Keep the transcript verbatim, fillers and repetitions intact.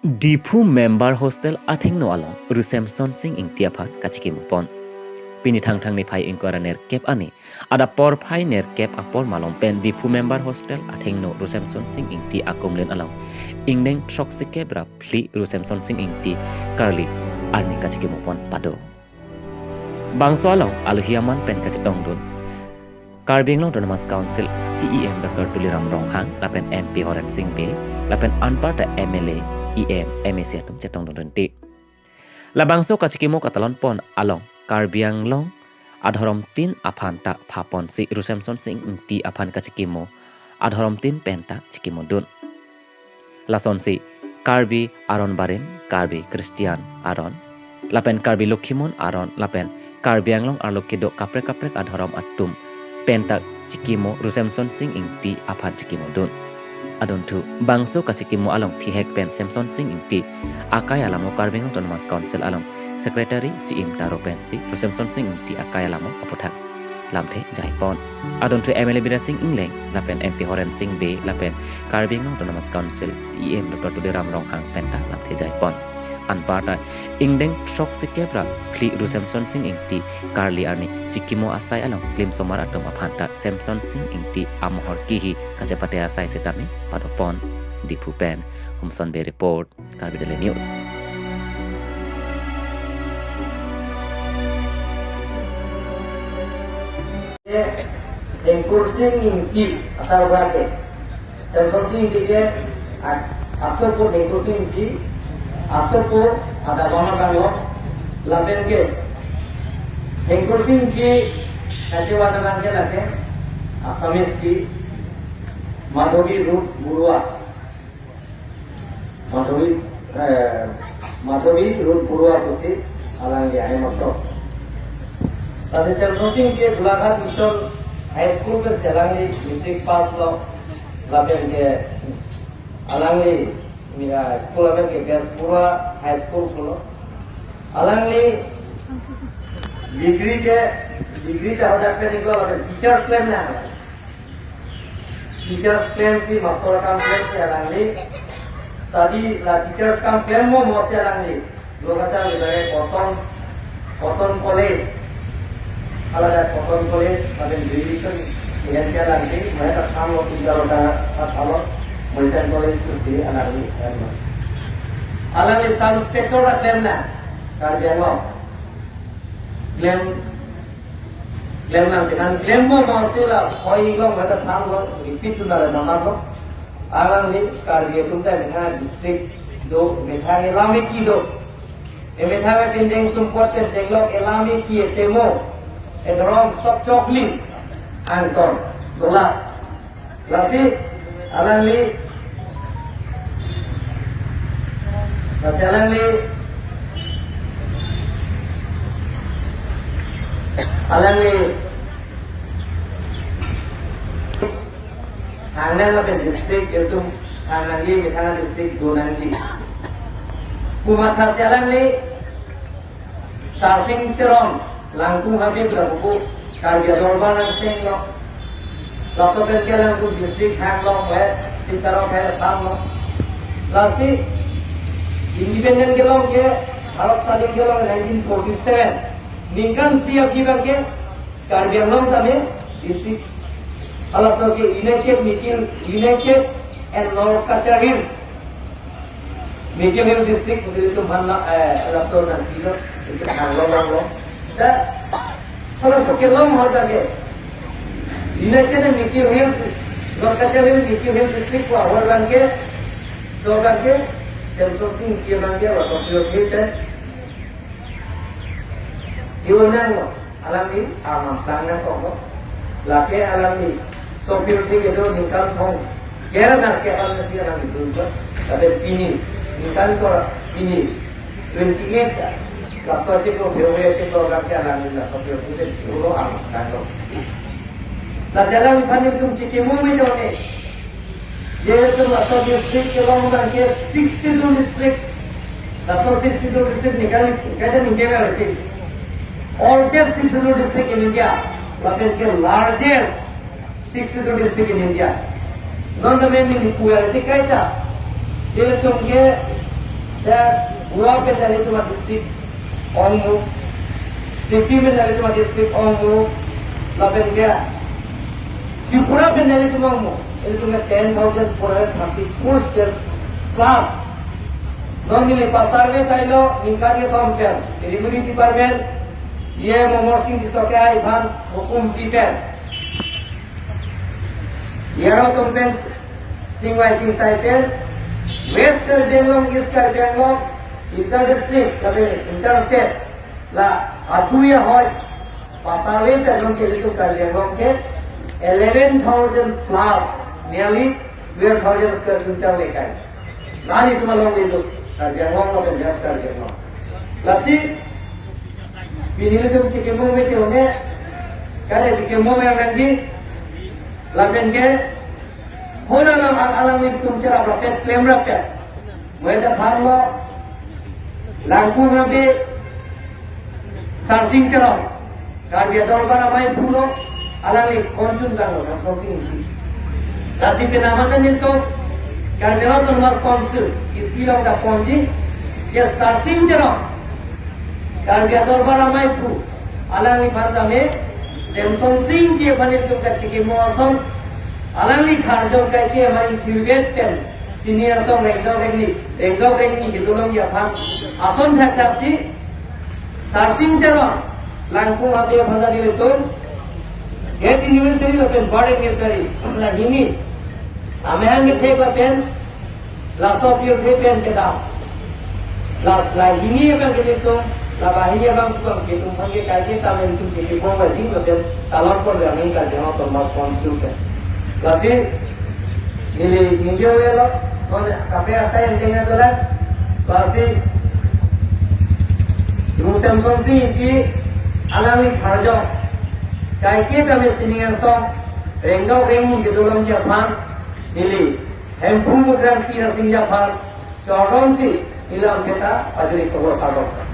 Diphu Member Hostel athengno along Ru Semson Sing Ingti aphan kachikimo pon. Pini Thangthang niphai ingkoi ra nerkep arni, adap porphai nerkep apor malom pen Diphu Member Hostel athengno Ru Semson Sing Ingti akumlin along ingdeng throksikep ra phli Ru Semson Sing Ingti karli arni kachikimo pon pado. Bangso along alohi aman pen kachetongdun Karbi Anglong Autonomous Council C E M Doctor Tuliram Ronghang lapen M P Horen Sing Bey lapen anparta M L A, E M, M A C atum chetongdun rinti. Labangso kachikimo katalon pon along Karbi Anglong adhorom tin aphan ta phaponsi Ru Semson Sing Ingti aphan kachikimo adhorom tin pen ta chikimodun. Lasonsi Karbi Aron Barim, Karbi Christian Aron, lapen Karbi Lokhimon Aron, lapen Karbi Anglong arlo kedo kaprek kaprek adhorom atum pen ta chikimo Ru Semson Sing Ingti aphan chikimodun. Adunthu bangso kachikimo along thihek pen Semson Sing Ingti akai alamo Karbi Anglong Autonomous Council along Secretary Siim Taro pensi Ru Semson Sing Ingti akai alamo aputhak lamthe jaipon. Adunthu M L A Bidya Sing Engleng lapen M P Horen Sing Bey lapen Karbi Anglong Autonomous Council C E M Doctor Tuliram Ronghang pen ta lamthe jaipon. Anparta ingdeng throksikep ra phli Ru Semson Sing Ingti karli arni chikimo asai along klimsomar atum aphan ta Semson Sing Ingti amohor kihi kachepate asai sitame padopon. Diphu pen Homson Bey report, Karbi Daily News. Hengkur Sing Ingti asar bra ke, Semson Sing Ingti ke a-, asopo Hengkur Sing Ingti, asopo ada bama kanglo, lapen ke Hengkur Sing Ingti kachevan abang ke lake Assamese ke Madhavi Ruth Baruah. Madhavi, eh, Madhavi Ruth Baruah pusi alangli ahem aso. Tadi Semson Sing Ingti ke Golaghat Mission High School pen si alangli matric pass lo, lapen ke alangli, ya, school amen ke Bespura High School pulo. Alangli degree ke, degree ke hadak pen iklo lapen teachers klem nang. Teachers klem si, master akam klem si alangli study, la teachers akam klemmo mo si alangli Lokacharli lake Cotton, Cotton College, alada Cotton College, lapen graduation, iyan ke alangli mo eta thanlo, Tiga Roda ta thanlo, Merchant College pusi alangli, alangli sub inspector ta klem nang, Karbi Anglong. Klem, klem nang, pinang klemmo mo si la hoi long mo eta thanlo, repeat tu nare namar lo. Alangli Karbi atum ta methang district do, methang elame ki do. E methang pen jeng sumpot pen jenglok elame ki etemo, edrong sok chokli angton dola. Lasi alangli, lasi alangli, alangli hangnang lapen district itum hangnang, ye methang district do nangji. Pu mathasi alangli Sarsing Teron, Langkung Habe bra buku, Karbi Adorbar nang seng lo. Laso pen ke Langkung district hang lo, we, Sing Taro ke hang lo. Lasi independent kelong ke, Bharat Sadin kelong nineteen forty-seven. Ningkan phli aphi abang ke, Karbi Anglong tame district. Halaso ke United Mikir, United and North Cachar Hills. Mikir Hill District, pusi itum aphan, eh, halaso nangpilo, itum hang lo, hang lo. Ta, halaso kelong ahut ke United and Mikir Hills, North Cachar Hills, Mikir Hill District pu ahut abang ke, so abang ke, Semson Sing Ingti abang ke, halaso pilo hite. Jiwo nang lo, alangli arnam tang nangkok lo. Lake alangli sopirthe kedo ningkan thong kera nang ke alangli si alangli dun lo. Tapi pini, ningkan ko pini, twenty eight, laso chiklo, February chiklo, lake alangli laso pilo thide jiwo lo, arnam tang lo. Lasi alangliphan itum chikimo me do ne. Yaitu laso district kelong abang ke Sixth Schedule district. Laso Sixth Schedule district ningkan, kaita ningkan arti. Oldest Sixth Schedule district in India. Lapen ke largest Sixth Schedule district in India. Non the main in quality kaita. Yaitu ke Goa pen nelitum adistrict ongmu, Sikkim pen nelitum adistrict ongmu, lapen ke Tripura pen nelitum ongmu, ilitum ke ten thousand four hundred thirty-four square plus. Non neli pa-survey kailo, ningkan kethom pen, revenue department, E M Amar Sing Tisso ke ai phan hukum pi pen, aro atum pen chingvai chingsai pen, West Karbi Anglong, East Karbi Anglong, inter district, lapen inter state, la adu ahoi, pa-survey pen along ke ilitum Karbi Anglong ke eleven thousand plus, nearly twelve thousand square kilometer le kai. La nelitum along ilitum Karbi Anglong lapen West Karbi Anglong. Lasi, pini ilitum chikimung mete one, kali chikimung yang nanti, lapen ke, hona lang al-, alanglitum cherap rapet, klem rapet. Mo eta thanlo, Langkung Habe, Sarsing Teron, Karbi Adorbar Amei aphu lo, alangli konchun bang lo, Samson Sing Ingti. Lasi penamatan nelitum, Karbi Anglong Autonomous Council, isi along ta ponji, ya Sarsing Teron, Karbi Adorbar Amei aphu, alangliphan tame, Samson Sing Ingti aphan nelitum kachikimo ason, alangli kharjong kaike amei thirvet pen, sini asong rengdok rengni, rengdok rengni kedolongji aphan, ason thakthak si, Sarsing Teron, Langkung Habe aphan ta nelitum, death anniversary lapen birth anniversary, la hini, amahang kethek lapen, laso pirthe pen kedam. La, la hini abang ke nelitum, la banghini abang tukang ke ilitum aphan ke kaike tame nelitum chikimo ba ding lapen talon pon rang ning Karbi Anglong Autonomous Council pen. Lasi, neli ningje avelo, non kape asai yang tengah dolan, lasi, Ru Samson Sing Ingti alangli kharjong, kaike tame sining angsong, rengdok rengni kedolongji aphan, neli Hemphu Mukrang Pi Rasingja aphan, kardom si, neli lam theta, pajuri kobor sadok.